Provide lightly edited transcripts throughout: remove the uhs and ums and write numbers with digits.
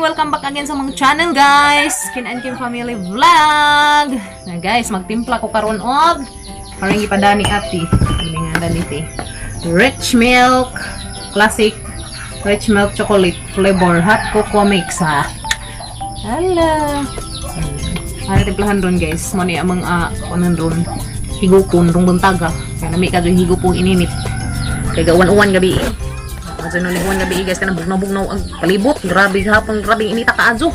Welcome back again sa among channel, guys. Kin and Kim Family Vlog. Na guys, magtimpla ko karon og parang ipadani ati. Ini nga dani ti. Rich milk classic rich milk chocolate flavor hot cocoa mix ha. Hala. Ano timplahan ron, guys? Mo ni amang kuanan ron. Higupon rong buntaga. Kaya nami ka higupon ininit. Kay gawan-uwan gabi. Kasi nung lingwan gabi, guys, kanang bugnaw-bugnaw ang palibot. Grabe hapon, grabe inita kaazo.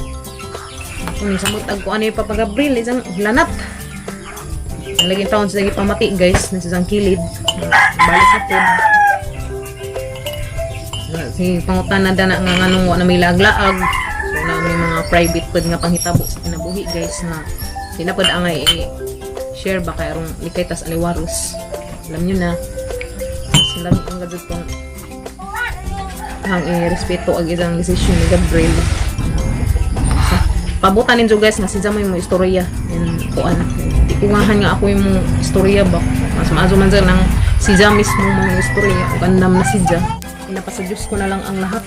Kung samot ag ko ano yung Papa Gabriel, isang lanat. Laging taon sa pamati, guys, nasa isang kilid. Balik na po. Si pangutan na dana nga nganong wa na may laag-laag. So na may mga private pod nga panghitabo sa kinabuhi, guys, na di na pod angay i-share ba kay arong likay tas aliwaros. Alam niyo na. Sila ang gadget tong ang i-respeto ang isang desisyon ni Gabriel. Sa, pabutan ninyo, guys, nga si Jamoy mo istorya. Yan, kuan. Di ko ngahan nga ako yung mo istorya ba. Mas maazo man dyan ang si Ja mismo mo istorya. Ug andam na si Ja. Pinapasa Diyos ko na lang ang lahat.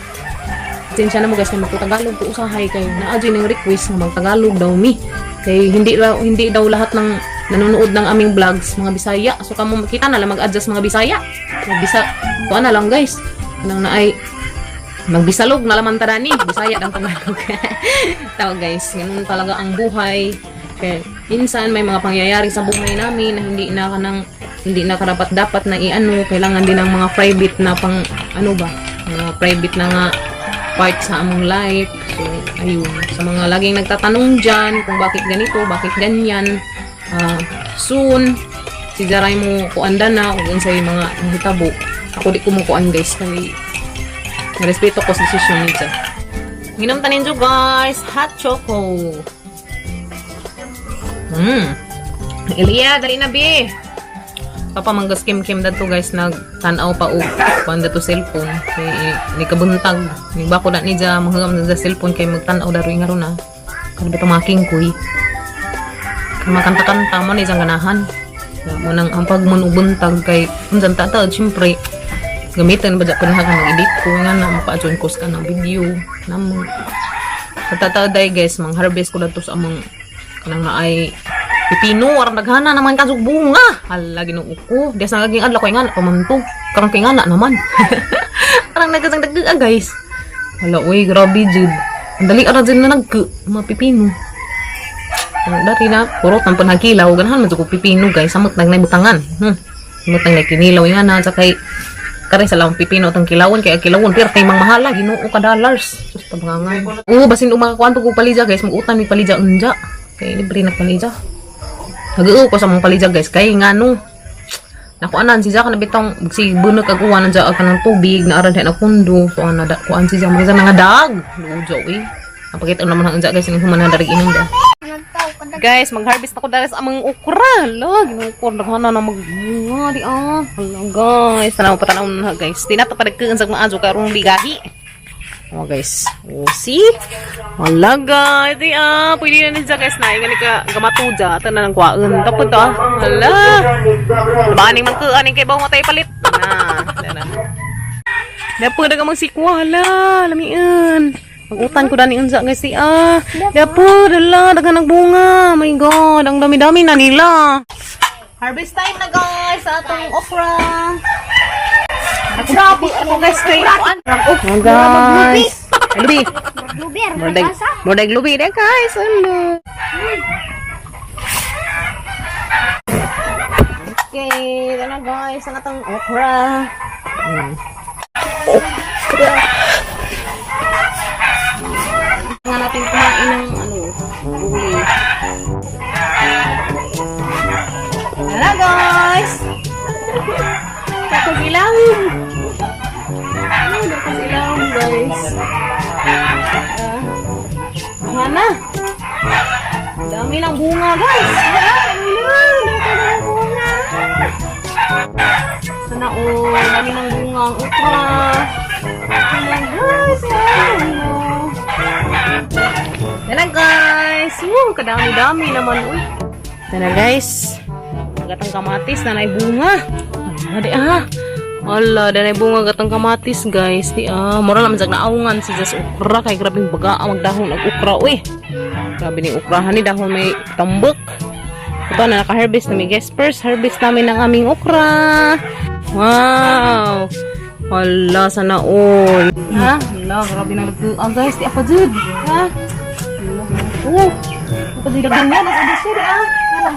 Pasensya na mo, guys, kay magtatagalog ko usahay kay naa jud ning request nga magtagalog daw mi. Kay hindi daw lahat ng nanonood ng aming vlogs mga Bisaya. So kamo kita na lang mag-adjust mga Bisaya. Magbisa kuan na lang, guys. Nang naay magbisalog na laman ta ni Bisaya dang Tagalog. Tao, guys, ganun talaga ang buhay. Kaya minsan may mga pangyayari sa buhay namin na hindi na kanang hindi na karapat dapat na iano, kailangan din ng mga private na pang ano ba, mga private na nga part sa among life. So, ayun. Sa mga laging nagtatanong dyan kung bakit ganito, bakit ganyan, soon, si Jaray mo kuanda na kung unsay mga nahitabo. Ako di ko mo kuan, guys, kay respeto ko sa desisyon niya. Ginom ta ninyo, guys, hot choco. Elia, dali na bi. Papa manggas kim kim dadto, guys, nagtan-aw pa og kuan dato cellphone kay ni kabuntag ni bako na ni ja mahugam na sa cellphone kay magtan-aw daroy nga ron ah. Kani ba making kuy. Kay makanta-kanta mo ni isang ganahan. Mo nang ang pag mo og buntag kay unsan ta ta syempre gamitan ba ko na ka mag-edit ko nga na maka-join ko sa kanang video namo. Sa day, guys, mang harvest ko dato sa among kanang naay pipino, arang daghana naman kasug bunga. Hala, Ginoo ko. Dias na naging adlaw kay nga pa man to. Karon kay nga naman. Parang nagkasang dagdag, guys. Hala, uy, grabe jud. Ang dali ara jud na nagka mga pipino. Ang dari na, puro tan panhakilaw, ganahan man jud ko pipino, guys. Samot nag butangan. Samot nag kinilaw nga na sa kay kare sa lang pipino atong kilawon kay ang kilawon pero kay mang mahala, Ginoo ka dollars. Sus tabangan. Oo, basin umakakuan pag palidya, guys, mag-utan mi palidya unja. Kay libre na palidya. Nag-uo ko sa mga palidya, guys, kay ngano. Nakuanan si Jaka na bitong si bunok ag uwan nandiya ag kanang tubig na aran na kundo so ana da kuan si Jaka mga nga dag. Lujo eh. Napakita naman ang unja, guys, ning human na dari inom da. Guys, mag-harvest ako dahil sa amang okra. Hala, Ginoo ko, daghana na magbunga di ah. Hala, guys, tanaw pa tanaw na, guys. Di na to padagkaan sa maazo karong bigahi. Oh, guys. Oh, see? Hala, guys. Di ah, pwede na niya, guys, na ingani ka gamatuja tanan ng kwaon. Tapos to ah. Hala. Baning man ko aning kay bawo matay palit. Na, na. Dapo na ka magsikwa, hala, lamian. Magutan ko dani unsa, guys, si ah. Dapo, dala, daghan ng bunga. My God, ang dami-dami na nila. Harvest time na, guys, sa atong okra. Grabe ako, guys, kay kuan. Oh, guys. Lubi. Luber, Mordag, mordag lubi na, guys. Hello. Okay, ito na, guys, ang atong okra. Okra. Nga natin kumain ng ano, gulay. Tara, guys! Tapos ilawin. Ano, tapos ilawin, guys. Ah, na. Dami ng bunga, guys. Ah, dami ng bunga. Sana oh, dami ng bunga ang okra. Ayan, guys. Ayan, yan na, guys. Woo, kadami-dami naman. Uy. Yan na, guys. Magatang kamatis na nay bunga. Ay, di ah. Wala, danay bunga gatang kamatis, guys. Di ah, mura naman jag naawungan si Jas okra kay grabeng baga ang magdahon og okra uy. Grabe ni okra ni dahon may tambok. Ito na naka-harvest na mi, guys. First harvest namin ng aming okra. Wow. Wala, sana all. Ha? Wala, grabe na nag ah, guys, di ako jud. Ha? Wala. Oh. Ako jud daghan na nasa ubos ah. Ah.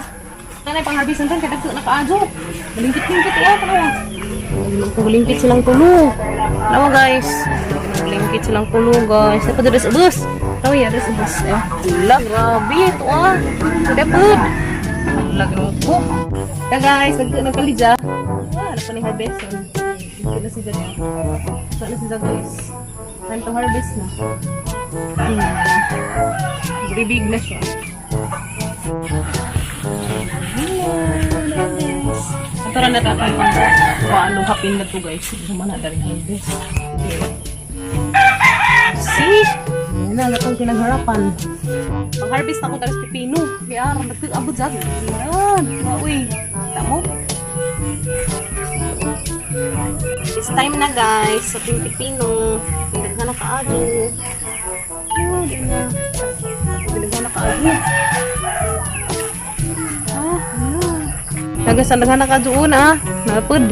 Tanay pang harvest natan kay dagko na kaadyo. Malingkit-lingkit iya tanawa. Malingkit silang tulo. Tanawa, guys. Malingkit silang tulo, guys. Dapat dito sa ubos. Tawa ya sa ubos. Eh. Wala, grabe ito ah. Dapat. Wala ginoo ko. Ya guys, nagko nagkalidya. Ah, ano pa ni harvest? Dito na siya niya. Saan na siya, guys? Time to harvest na. Very big na siya. Ito na natatang pang kung ano hapin na to, guys. Hindi naman na dari harvest. See? Yan na, gatong pinagharapan. Pang-harvest ako tayo sa pipino. Kaya, nagkakabot sa akin. Yan. Uy. Tamo? It's time na, guys, sa ating pipino. Pinaghan na kaado. Yan, di na. Pinaghan na kaado. Ah, yan. Nagasan na kaado una ah. Napod.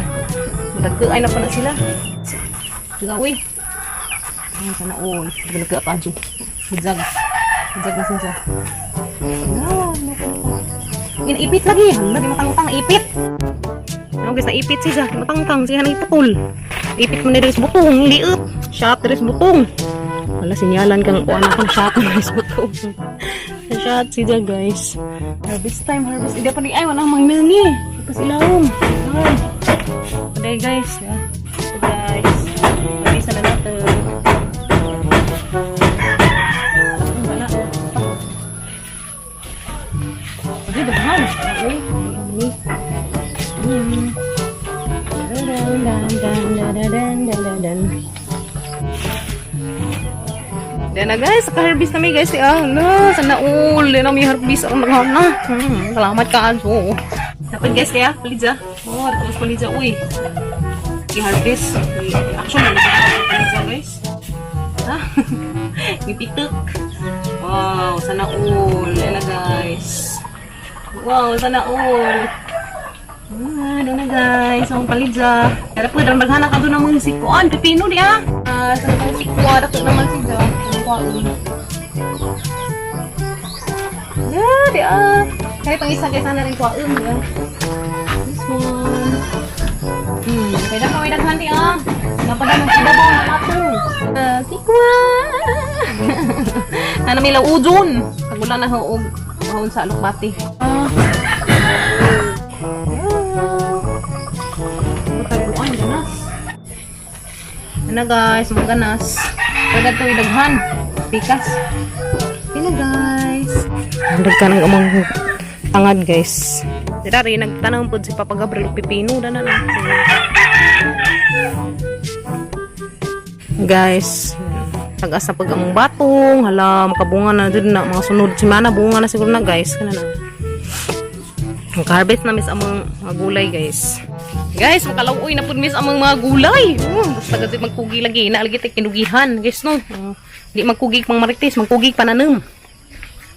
Nagka ay na pa na sila. Sige, uy. Ay, sana all. Nagka kaado. Hudzag. Hudzag na siya. Ah, Inaipit lagi. Hala, di matangtang. Ipit. Ano guys, naipit siya. Matangtang. Siya nang iputol. Ipit mo na rin sa butong. Liit. Shot rin sa butong. Wala, sinyalan kang kuan ako. Shot rin sa butong. Shot siya, guys. Harvest time, harvest. Hindi pa ni ay, wala manginangi. Tapos ilawom. Ay. Aday, guys. Yeah. So, guys. Harvest na natin. Wala. Okay, daghan. Uy, uy. Dan dan dan dan dan dan dan dan. Dan na guys, naka-harvest na mi, guys. Ah, no, sana all. Na mi harvest ang naghan na. Salamat ka aso. Dapat guys kaya, palidya. Oh, tapos palidya uy. I-harvest. Action na palidya, guys. Ha? Gipitok. Wow, sana all. Yan na, guys. Wow, sana all. Ah, doon na guys, ang palidya. Pero po, darang baghana ka doon ng mga sikuan. Pipino di ah. Ah, sa mga sikwa, dako naman siya. Kuan. Yeah, di ah. Kaya pang isa kay sana rin kuan, ya. This one. Kaya na kami daghan di ah. Napada ng ibabaw na ato. Ah, sikwa. Ana may laujon. Pag na huog bahon sa alukbati. Ah. Pagkaguan, ganas. Ano guys, mga ganas. Pwede ito idaghan. Pikas. Ano guys. Nagka ng amang tangad, guys. Dira rin, nagtanong po si Papa Gabriel pipino. Dana na. Guys, tag-asa pag among batong. Hala, makabunga na dun na. Mga sunod semana, bunga na siguro na, guys. Kana na. Maka-harvest na mis among mga gulay, guys. Guys, makalauoy na pud mis among mga gulay. Oh, basta gud magkugi lagi na lagi tay kinugihan, guys, no. Oh, di magkugi pang marites, magkugi pananom.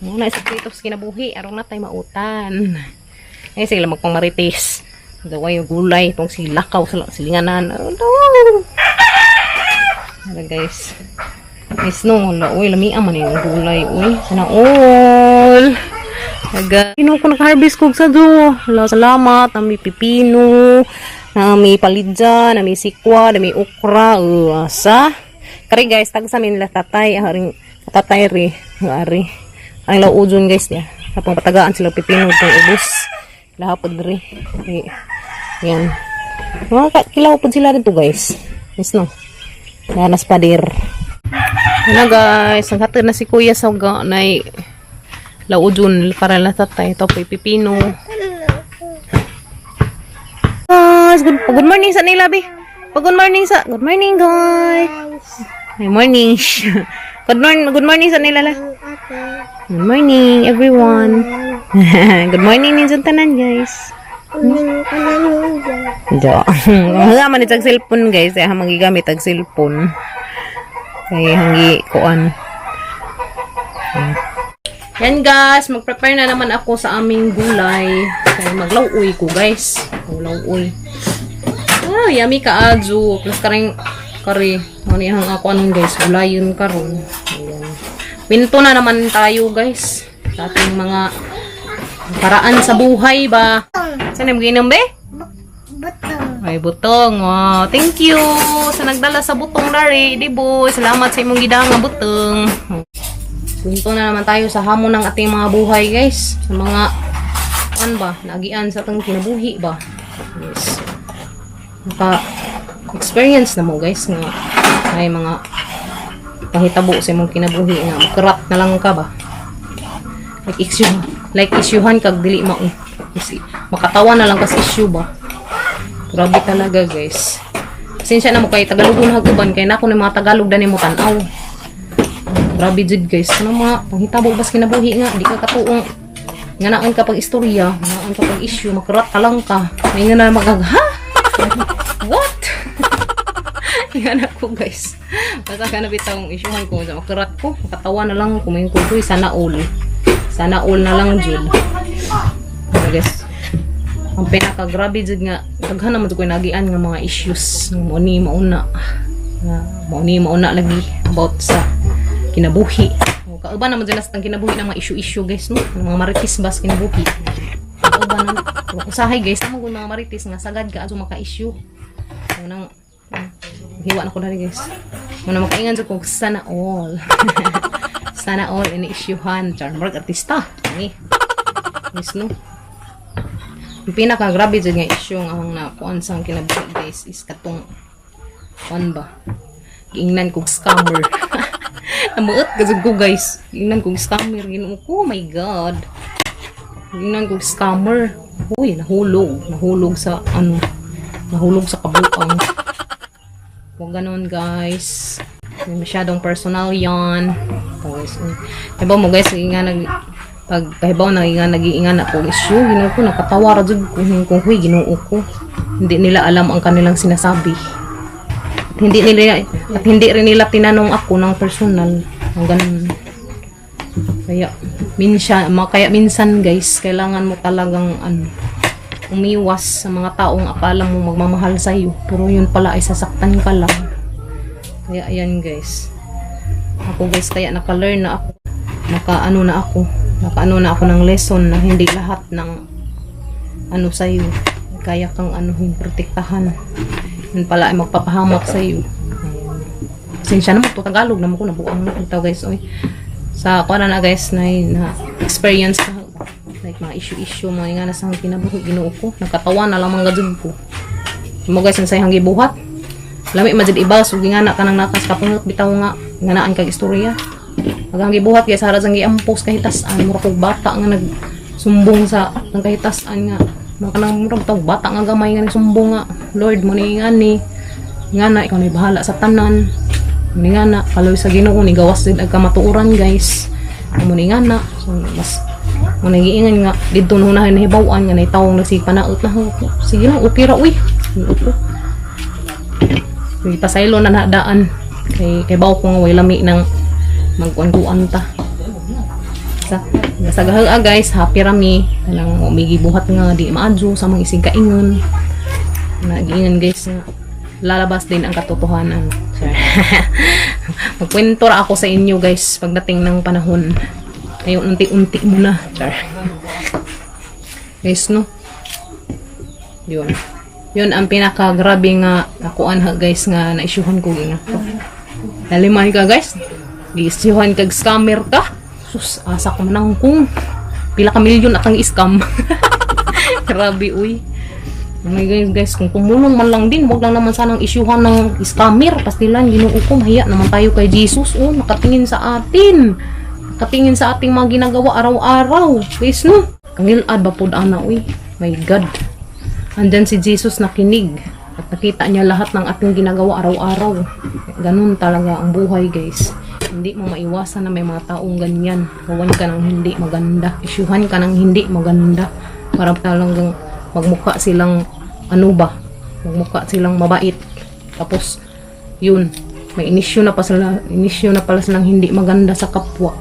Oh, na sa sa kinabuhi aron na tay mautan. Ay sila magpang marites. Daway yung gulay tong silakaw sa silinganan. Oh, no. Hala, guys. Guys, no, hala, uy, lami man yung gulay, uy. Sana all. Naga, pino ko naka-harvest kog sa do. Hala, salamat. Nami pipino, nami palidya, nami sikwa, nami okra, asa. Kari guys, tag sa min tatay, haring tatay ri, ari. Ang laujon guys niya. Tapos patagaan sila pipino itong ubos. Lahapod ri. Yan. Mga kilaw po sila dito, guys. Yes no. Nanas padir. Ano guys, naghatid na si kuya sa ga nay laujun para la tatay. Ito po pipino. Guys, good morning sa nila, bi. Good morning sa. Good morning, guys. Good morning. Good morning sa nila la. Good morning, everyone. Good morning ninyo tanan, guys. Unang kananiya. Jo. Nga man itag cellphone, guys, ay magigamit ag cellphone. Kay hangi kuan. Yan guys, mag-prepare na naman ako sa aming gulay. Kay maglauoy ko, guys. Maglauoy. Ah, yummy ka adyo. Plus karing kari. Ano yang ako anong guys, gulayon karon. Ayan. Pinto na naman tayo, guys, sa ating mga paraan sa buhay ba. Saan yung ginom be? Butong. Ay, butong. Wow. Thank you sa nagdala sa butong, Larry. Di boy. Salamat sa imong gidang nga butong. Punto na naman tayo sa hamon ng ating mga buhay, guys. Sa mga, ano ba, nagian sa atong kinabuhi ba? Yes. Naka, experience na mo, guys, nga ay mga pahitabo sa imong kinabuhi nga makurat na lang ka ba? Like issuehan kag dili mao. Kasi makatawa na lang kas issue ba? Grabe talaga, guys. Pasensya na mo kay Tagalogon haguban kay nako ni mga Tagalog dani mo tan-aw. Grabe jud, guys. Ano mga panghitabo bas kinabuhi nga di ka katuong nga naon ka pag istorya, naon ka pag issue, makurat ka lang ka. May nga na magag ha? What? Yan ako, guys. Basta ka na bitawng issuehan ko sa makurat ko, makatawa na lang ko may ko sana all. Sana all na lang jud. Ano, guys? Ang pinaka-grabe jud nga daghan naman jud ko nagian nga mga issues mao ni mauna nga mao ni mauna lagi about sa kinabuhi. O, kauban naman jud na sa tang kinabuhi ng mga issue-issue, guys, no, ng mga marites bas kinabuhi. Kauban na usahay, guys, amo gud mga marites nga sagad ka ato maka-issue. Unang hiwa na ko dali, guys. Muna makaingan jud ko sana all. Sana all ini issuehan char murag artista. Ni. Guys, no. Ang pinaka grabe jud nga issue nga ang nakuan sa kinabuhi, guys, is katong kuan ba. Giingnan kog scammer. Namuot ka jud ko, guys. Giingnan kog scammer, Ginoo ko. Oh my God. Giingnan kog scammer. Uy, nahulog. Nahulog sa ano. Nahulog sa kabuang. Huwag ganun, guys. May masyadong personal yon. Guys, kahibaw mo, guys, nga nag pag kahibaw na nga nagiingan ako issue, Ginoo ko, nakatawa ra jud ko kung huy, Ginoo ko. Hindi nila alam ang kanilang sinasabi. At hindi rin nila tinanong ako ng personal. Ang ganun. Kaya minsan, guys, kailangan mo talagang ano, umiwas sa mga taong akala mo magmamahal sa iyo, pero yun pala ay sasaktan ka lang. Kaya ayan, guys. Ako, guys, kaya naka-learn na ako. Naka-ano na ako. Naka-ano na ako ng lesson na hindi lahat ng ano sa'yo, kaya kang anuhin, protektahan. Yun pala ay magpapahamak sa'yo. Ayan. Pasensya na mo, to Tagalog na mo ko, nabuang na ito, guys. Oy. Sa kuha na guys, na experience na like mga issue-issue, mga nga nasa kinabuhi, Ginoo ko. Nakatawa na lang mga jud ko. Mo, guys, ang sayang gibuhat. Lami man jud ibas ug nga na kanang nakas kapungot bitaw nga nga naan kag istorya. Pag ang gibuhat, guys, haras ang giampos kahitas-an, mura kog bata nga nagsumbong sa ang kahitas-an nga mga kanang murag tawag bata nga gamay nga nagsumbong nga, "Lord, mo ni nga ni nga na ikaw na bahala sa tanan." Mo ni nga na kaloy sa Ginoo ni gawas din ang kamatuoran, guys. Mo ni nga na so mas mo nagiingan nga didto na hunahin nahibaw-an nga nay tawong nagsigpanaot na. Sige lang, okay ra uy. Okay. Sige, pasaylo na nadaan. Kay baw ko nga way lami ng magkuan-kuan ta. Sa basta gahala, guys, happy rami kanang umigi buhat nga di maadyo sa mga isig kaingon. Nagiingon, guys, nga lalabas din ang katotohanan. Magkwento ra ako sa inyo, guys, pagdating ng panahon. Ngayon unti-unti muna. Char. Guys, no. Yun. Yun ang pinaka-grabe nga nakuan ha, guys, nga na-issuehan ko nga. Naliman ka, guys. Gi-issuehan kag scammer ka. Sus, asa ko man kung pila ka milyon akang scam. Grabe uy. Oh my God, guys, kung tumulong man lang din, wag lang naman sanang isyuhan ng scammer. Pastilan, Ginoo ko, mahiya naman tayo kay Jesus. Oh, nakatingin sa atin. Nakatingin sa ating mga ginagawa araw-araw. Guys, no? Kangilad ba po ana, uy? My God. Andyan si Jesus nakinig. At nakita niya lahat ng ating ginagawa araw-araw. Ganun talaga ang buhay, guys. Hindi mo maiwasan na may mga taong ganyan. Gawan ka ng hindi maganda. Isyuhan ka ng hindi maganda. Para talagang Magmukha silang ano ba, magmukha silang mabait. Tapos, yun, may inisyo na pa sila, inisyo na pala silang hindi maganda sa kapwa.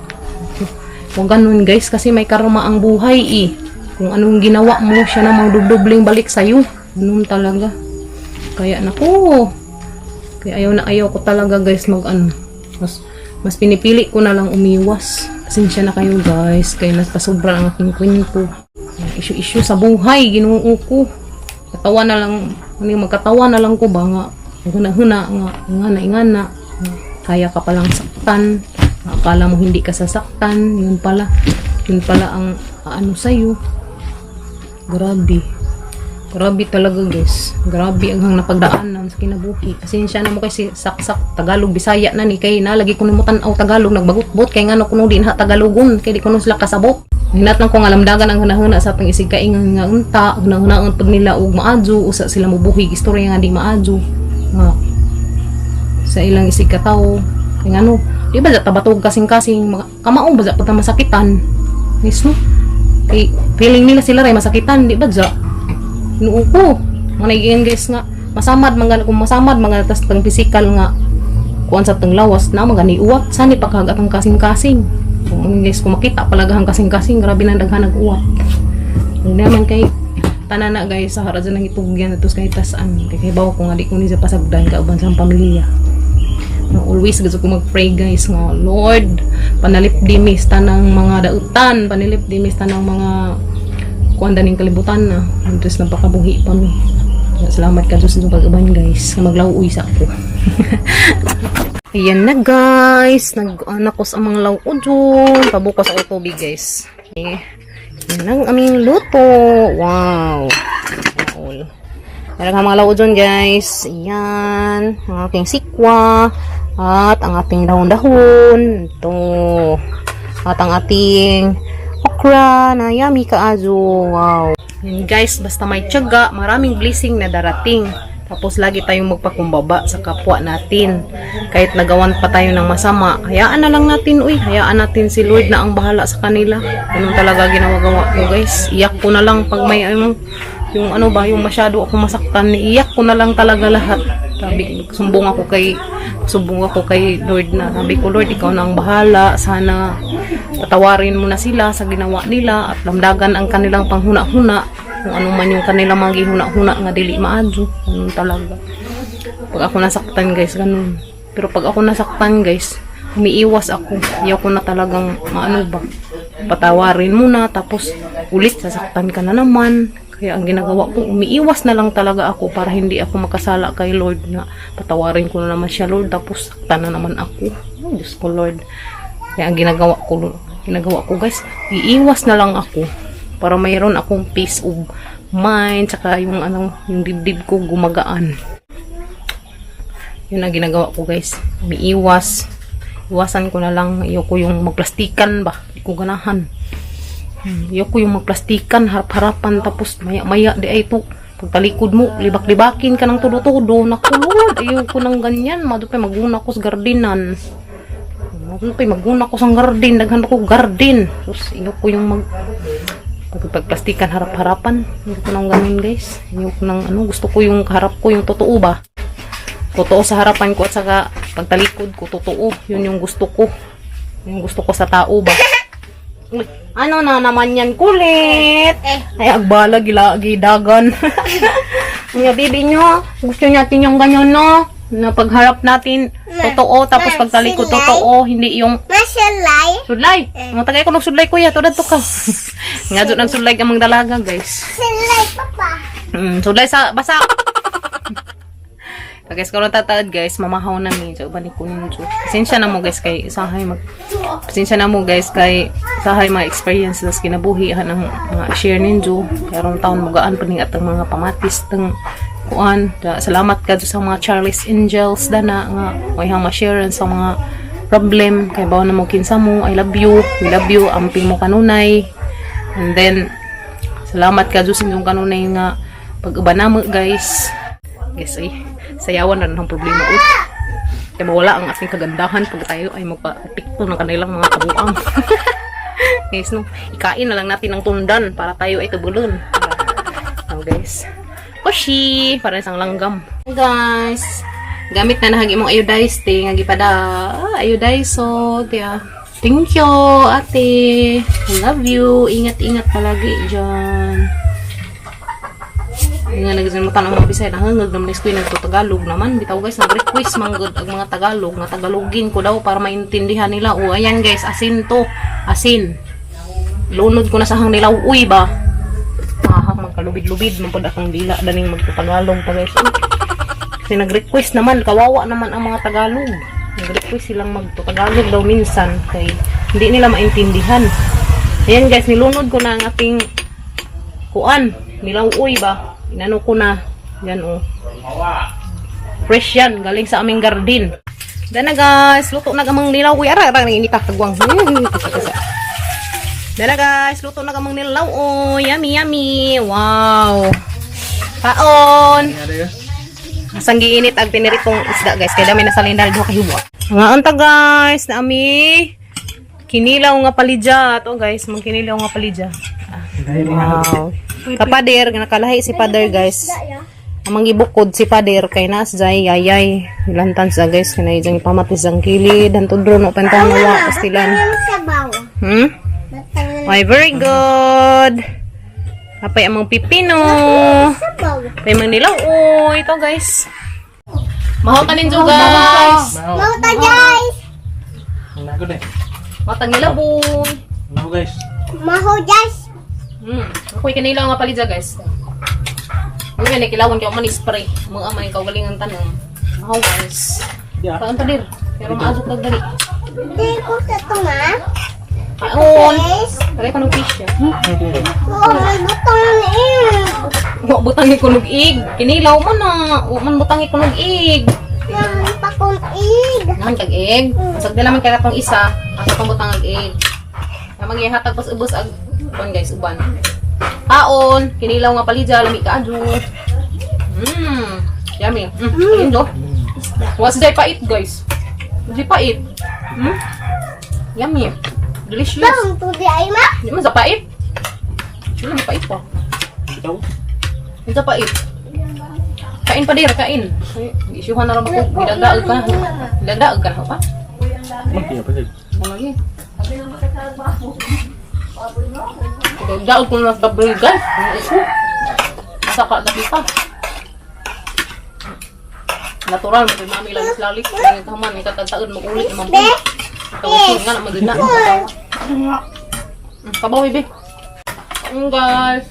Huwag ganun, guys, kasi may karma ang buhay eh. Kung anong ginawa mo, siya na magdudubling balik sa'yo. Ganun talaga. Kaya nako, kaya ayaw na ayaw ko talaga, guys, mag ano. Mas pinipili ko na lang umiwas. Pasensya na kayo, guys. Kaya napasobra ang aking kwento. Issue-issue sa buhay, Ginoo ko. Katawa na lang, ano yung magkatawa na lang ko ba nga. Huna-huna, nga, ingana, ingana. Kaya ka palang saktan. Akala mo hindi ka sasaktan. Yun pala. Yun pala ang ano sa'yo. Grabe. Grabe talaga, guys. Grabe ang hang napagdaanan sa kinabuhi. Pasensya na mo kasi saksak Tagalog Bisaya na ni kay nalagi ko nimo tan-aw Tagalog nagbagot-bot kay ngano kuno di na Tagalogon kay di kuno sila kasabot. Hinat lang ko nga lamdagan ang hunahuna sa atong isig kaingan nga unta, hunahunaan pag nila og maadyo usa sila mobuhi istorya nga di maadyo. Nga sa ilang isig katawo. Kay ngano, di ba tabatog kasing-kasing kamao ba pa ta masakitan? Mismo. Kay feeling nila sila ray masakitan, di ba ja? Noo ko. Mga naigian, guys, nga masamad man gani kung masamad mga tas tang physical nga kuan sa tang lawas na mga uwat sani pagkagat ang kasing-kasing. Kung guys, kung makita palagahang kasing-kasing, grabe nang daghan nag uwat. Hindi naman kay tanan na, guys, sa harajan ng itugyan ato sa kahitasan kay bawo ko nga di ko ni sa pasagdan kauban sa pamilya. No, always gusto ko mag-pray, guys, nga Lord, panalipdi mi sa tanang mga dautan, panalipdi mi sa tanang mga kuan daning kalibutan na. Diyos, napakabuhi pa mi. Salamat ka Diyos sa pag-uban, guys. Nga maglauoy sa ako. Ayan na, guys. Nag-anak ko sa mga lauo dyan. Pabukas ako tubig, guys. Okay. Yan ang aming luto. Wow. All. Meron ka mga lauo dyan, guys. Ayan. Ang ating sikwa. At ang ating dahon-dahon. Ito. At ang ating okra na yummy kaayo. Wow. Yan, guys, basta may tiyaga, maraming blessing na darating. Tapos lagi tayong magpakumbaba sa kapwa natin. Kahit nagawan pa tayo ng masama, hayaan na lang natin, uy, hayaan natin si Lord na ang bahala sa kanila. Ganun talaga ginagawa ko, guys. Iyak ko na lang pag may ano, yung ano ba, yung masyado ako masaktan, iyak ko na lang talaga lahat. Sabi, sumbong ako kay Lord na sabi ko, "Lord, ikaw na ang bahala. Sana patawarin mo na sila sa ginawa nila at lamdagan ang kanilang panghuna-huna, kung ano man yung kanilang mga gihuna-huna nga dili maadyo." Ganun talaga. Pag ako nasaktan, guys, ganun. Pero pag ako nasaktan, guys, umiiwas ako. Ayaw ko na talagang maano ba. Patawarin mo na, tapos ulit sasaktan ka na naman. Kaya ang ginagawa ko, umiiwas na lang talaga ako para hindi ako makasala kay Lord na patawarin ko na naman siya, Lord, tapos saktan na naman ako. Oh, Diyos ko, Lord. Kaya ang ginagawa ko, guys, iiwas na lang ako para mayroon akong peace of mind, tsaka yung ano, yung dibdib ko gumagaan. Yun ang ginagawa ko, guys. Umiiwas. Iwasan ko na lang. Ayoko yung magplastikan ba. Hindi ko ganahan. Ayoko yung magplastikan, harap-harapan, tapos maya-maya di ay to. Pagtalikod mo, libak-libakin ka ng todo-todo. Naku, Lord, ayoko ng ganyan. Mado pa maguna ko sa gardenan. Mado pa maguna ko sa garden. Daghan ko garden. Tapos ayoko yung pagplastikan harap-harapan. Hindi ko nang ganun, guys. Ayoko nang ano, gusto ko yung harap ko, yung totoo ba? Totoo sa harapan ko at saka pagtalikod ko, totoo. Yun yung gusto ko. Yung gusto ko sa tao ba? Uy, ano na naman yan, kulit? Ay, agbala, gilagi, dagan. Nga, baby nyo, gusto natin yung ganyan, no? Na pagharap natin, totoo, tapos pagtalikod, totoo, hindi yung Masalay. Sudlay! Mga tagay ko nagsulay, kuya, tulad to ka. Nga doon nagsulay ka mga dalaga, guys. Sulay, papa. Sulay sa basa. So, guys, kung tataad, guys, mamahaw na mi. So, balik ko ninyo. Pasensya na mo, guys, kay sahay mga experience sa kinabuhi ang mga share ninyo. Karong taon mugaan pa ning atong mga pamatis tang kuan. Da, salamat ka sa mga Charlie's Angels dana nga may hang ma-share sa mga problem kay bawo na mo kinsa mo. I love you. We love you. Amping mo kanunay. And then salamat ka sa inyong kanunay nga pag-uban namo, guys. Guys, ay, sayawan na ng problema. Uy. Kaya mawala ang ating kagandahan pag tayo ay magpa-epekto ng kanilang mga kabuang. Guys, no, ikain na lang natin ang tundan para tayo ay tubulon. guys. Oshi! Para isang langgam. Guys, gamit na nahagi mong iodized te. Nga gipada. Ah, iodized salt. Yeah. Thank you, ate. I love you. Ingat-ingat palagi dyan. Nga nagsin mo tanong mga Bisaya, nahangag naman is ko nagtutagalog naman. Bitaw guys, nag-request manggod ang mga Tagalog na Tagalogin ko daw para maintindihan nila. O ayan guys, asin to. Asin. Lunod ko na sa hang nilaw. Uy ba? Ahak magkalubid-lubid man pud akong dila daning magtutagalog pa guys. Uy. Kasi nag-request naman, kawawa naman ang mga Tagalog. Nag-request silang magtutagalog daw minsan kay hindi nila maintindihan. Ayan guys, nilunod ko na ang ating kuan, nilaw-uy ba? Inano ko na. Yan oh. Fresh yan, galing sa aming garden. Dana guys, luto na kamang nilaw. Uy, ara, ara, nanginita kagwang. Dana guys, luto na kamang nilaw. Oh, yummy, yummy. Wow. Kaon. Asang giinit ang piniritong isda guys. Kaya dami na sa lindal duha ka hiwa. Nga unta guys, na ami kinilaw nga palidya. To guys, mang kinilaw nga palidya. Wow. Kapader, nakalahi si pader guys. Amang gibukod si pader kay naas jay yayay. Ilantan sa guys kanay jang pamatis ang kilid hantod ro no pantang nawa pastilan. Ang sabaw. Batang Ay, very good. Apay amang pipino. sabaw. Apay amang nilaw. Oh, ito guys. Mahaw tanin jo guys. Mauta guys. Nago na. Matang nilaboy. Nago guys. Maho guys. Ako'y kanilaw nga palidya guys. Uy, may nakilawon kay man spray. Mga amay kaugalingan tanong. Mahaw guys. Yeah. Kaon ta dir. Pero maasok kag dali. Di ko sa tunga. Kaon. Guys. Pare pa fish ya. Oh, may butang na eh. Wa butang ikunog ig. Kinilaw man na. Wa man butang ikunog ig. Naman pa kong ig. Naman kag egg. Masag dala man kay katong isa, asa pang butang ag egg. Na magihatag pas ubos ag uban guys, uban. Kaon, kinilaw nga palidya, lami ka adyo. Yummy. Ayun do. Was day pait guys. Di pait. Yummy. Delicious. Bang, tudi ay ma. Di man sa pait. Wala man pait pa. Ikaw? Di sa pait. Kain pa dira, kain. Ay, isyuhan na rin ako. Gidagdaag ka na. Gidagdaag ka na pa. Magkaya pa siya. Ano lagi? Gidagdaag ko na sa guys. Ano Saka na kita. Natural, may mami lang lalik. Ang taman, ang katagtaon, mag-ulit naman po. Tawag nga na, magina. Kabaw, bebe. Guys.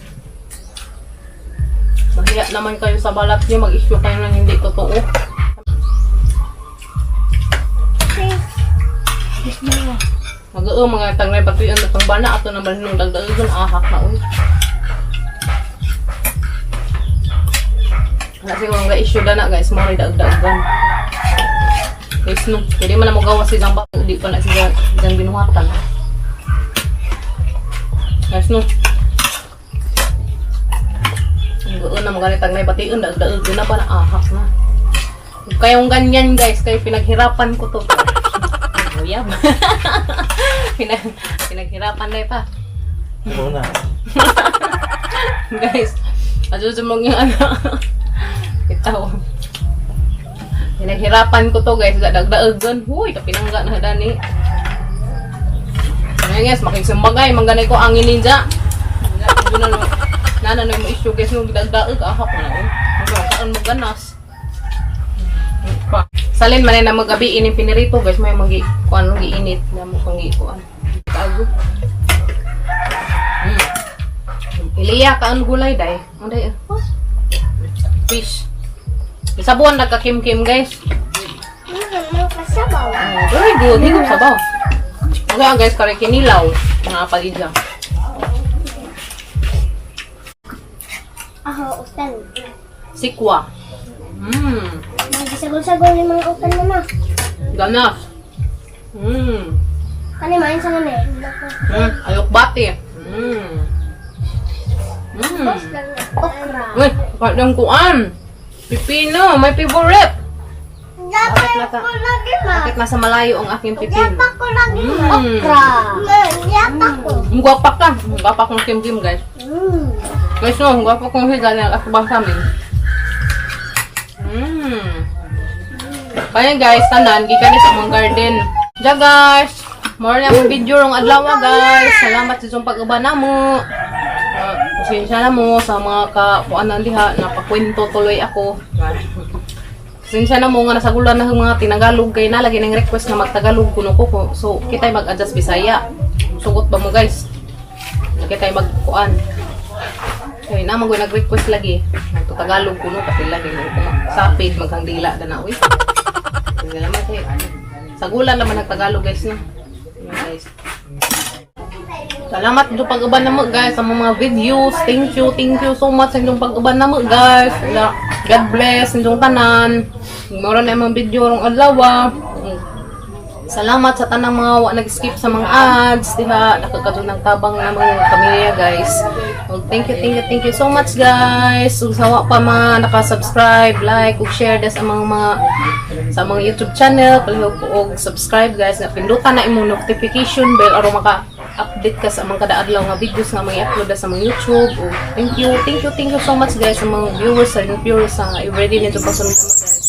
Mahiya naman kayo sa balat niyo. Mag-issue kayo ng hindi totoo. Mag-oo, mga tanglay patuyan na tong bana. Ato na balhinong dagdagan. Ahak na, uy. Wala siguro nga issue na guys. Mga dagdagan. Guys, no. Pwede man na magawa si Jang ba. Di pa na si Jang binuhatan. Guys, no. Ang goon na mga tanglay bation. Dagdagan na pa na ahak na. Huwag kayong ganyan guys. Kayo pinaghirapan ko to. Uyab. Pinaghirapan na pa. Ikaw na. Guys, asusumog yung ano. Itaw. Pinaghirapan ko to guys. Dagdagan. Huy, kapinangga na dani. Ayan guys, makisumbagay. Mangganay ko angin ninja. Doon na nana na mo issue guys. Nung dagdaag, ahak na. Oh. Hanggang saan mo ganas. Pa. Salin man na magabi ini pinirito guys. May magi kuan nung giinit na mo kang gikuan. Tago. Iliya ka ang gulay day. Ang day. Oh. Fish. Isa buwan nagka-kim-kim guys. Mga kasabaw. Oh, very good. Hindi ko sabaw. Okay ah, guys, kare kinilaw. Mga palidya. Ako, utan. Sikwa. Magisagol-sagol yung mga utan na ma. Ganas. Kani main sa nami. Ayok bati. Okra. Uy, kadang kuan. Pipino, my favorite. Dapat ko lagi ma. Bakit nasa malayo ang aking pipino? Dapat ko lagi ma. Mm. Okra. Dapat ko. Ang gwapa ka. Ang gwapa kong kim-kim, guys. Guys, no, gwapo kong higa na kasubang sa amin. Kaya guys, tanan, gikan ni sa among garden. Ja guys, more na among video rong adlaw guys. Salamat sa inyong pag-uban namo. Pasensya na mo sa mga kakuanan diha, napakwento tuloy ako. Pasensya na mo nga nasagulan na ang mga tinagalog kay na lagi nang request na magtagalog kuno ko. So kita'y mag-adjust Bisaya. Sugot ba mo guys? Kita'y magkuan. Kay na man nag-request lagi. Nagtutagalog kuno kasi lagi mo ko sapid magkangdila na na uy. Hindi naman kay sagulan naman nagtagalog guys, no. Yun, guys. Salamat sa pag-uban namo guys sa mga videos. Thank you so much sa inyong pag-uban namo guys. God bless inyong tanan. Mura na yung mga video rong adlaw. Salamat sa tanang mga wa nag-skip sa mga ads, diha nakakadto ng tabang ng mga pamilya guys. Well, thank you, thank you, thank you so much guys. Ug sa wa pa mga naka-subscribe, like ug share des ang mga sa mga YouTube channel, palihog ko og subscribe guys, nga pindutan na imong notification bell aron maka update ka sa mga kada adlaw nga videos nga mga i-upload sa mga YouTube. Ug thank you, thank you, thank you so much guys sa mga viewers, sa viewers sa everyday nito pasunod guys.